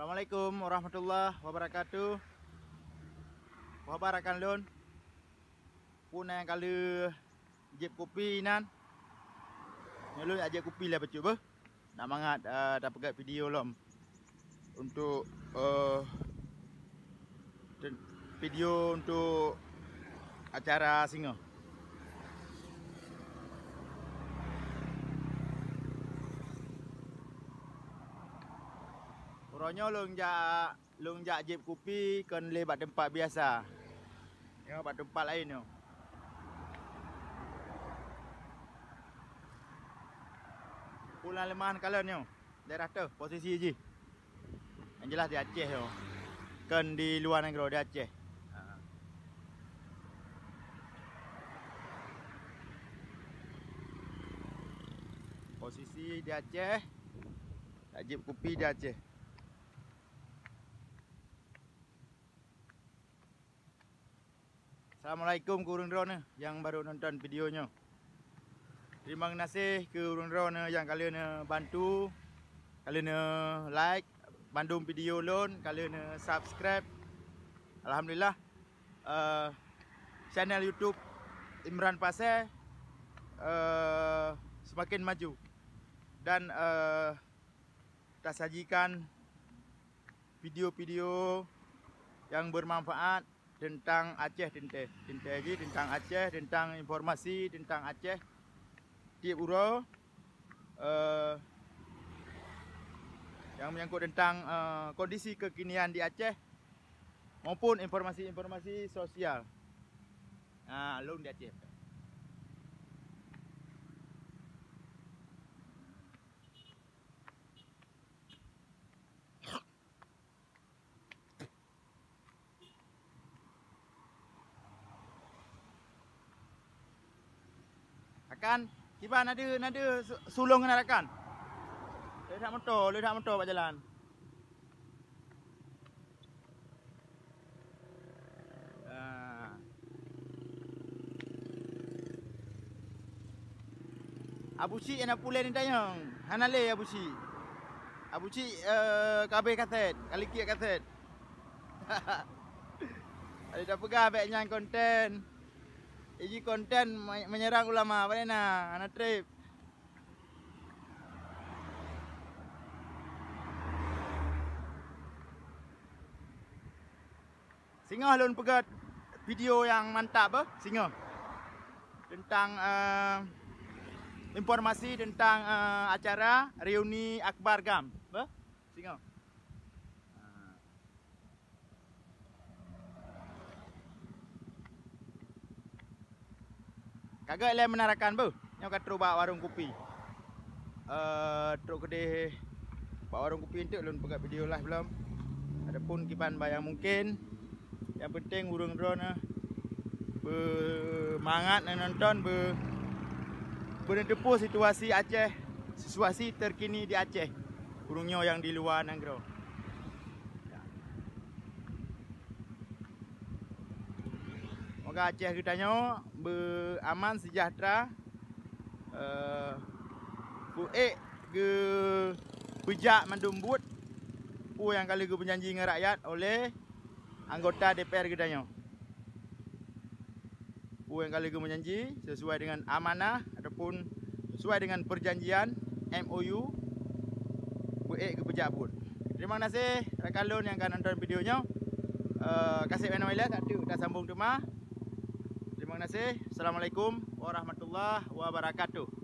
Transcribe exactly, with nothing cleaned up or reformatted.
Assalamualaikum warahmatullahi wabarakatuh. Peue haba rakan lôn? Peue na nyang ka lheueh jieb kupi inan? Nyoe lôn jak jieb kupi lé bacut beuh. Nak mangat, eh, tapeugét video lom untuk, eh, ten-, video untuk acara singoh. Uroe nyoe lôn jak, lôn jak jieb kupi kon lé bak teumpat biasa. Nyoe bak teumpat laén nyoe. Pulan leumahan kalon nyoe. Daerah teuh posisi jih. Yang jelas di Aceh nyoe. Kon di luwa nanggroe, di Aceh. Ha. Posisi di Aceh. Jak jieb kupi di Aceh. Assalamualaikum keu ureuëng droeneuh nyang baru nonton video nyoe. Terima kasih keu ureuëng droeneuh nyang ka lheueh neubantu, ka lheueh neu-like bandum video lôn, ka lheueh neu-subscribe. Alhamdulillah, eh, channel YouTube Imran Pasé, eh, semakin maju dan, eh, tasajikan video-video yang bermanfaat tentang Aceh teuntée. Teuntée jih tentang Aceh, tentang informasi tentang Aceh tieb uroe, eh, yang menyangkut tentang, eh, kondisi kekinian di Aceh maupun informasi-informasi sosial. Ah, lôn di Aceh. Akan, kiban ada, ada su-, sulong keunan rakan. Le that moto, le that moto bak jalan. Ah. Abu Syik hana pulen tanyong. Hana lé Abu Syik. Abu Syik, eh, ka abéh kaset, ka likiek kaset. Ada tapeugah bék nyan konten. Iji konten me-, menyerang ulama, bagaimana? Hana treb. Singoh lôn peugét video nyang mantap beuh, singoh. Tentang, eh, informasi tentang, eh, acara reuni akbar GAM, beuh, singoh. Ka gét lé meunan rakan beuh, nyoe ka trok bak warong kupi. Eh, trok keudeh bak warong kupi eunteuk lôn peugah video live lom. Adapun kiban bah nyang mungkin, nyang penting ureuëng droeneuh beumangat nonton, beu-, beuneuteupeue situasi Aceh, situasi terkini di Aceh. Ureuëng nyoe nyang di luwa nanggroe. Moga Aceh geutanyoe beu aman, seujahteura, eh, beu ék geupeujak mandum buet peue nyang ka lheueh geupeujanji ngon rakyat oleh anggota D P R geutanyoe. Peue nyang ka lheueh geumeujanji sesuai dengan amanah ataupun sesuai dengan perjanjian M O U, beu ék geupeujak buet. Terima kasih rakan lôn nyang ka nonton video nyoe. Eh, kaseb meunan ilée, ka teuk tasambong teuma. Terima kasih. Assalamualaikum warahmatullahi wabarakatuh.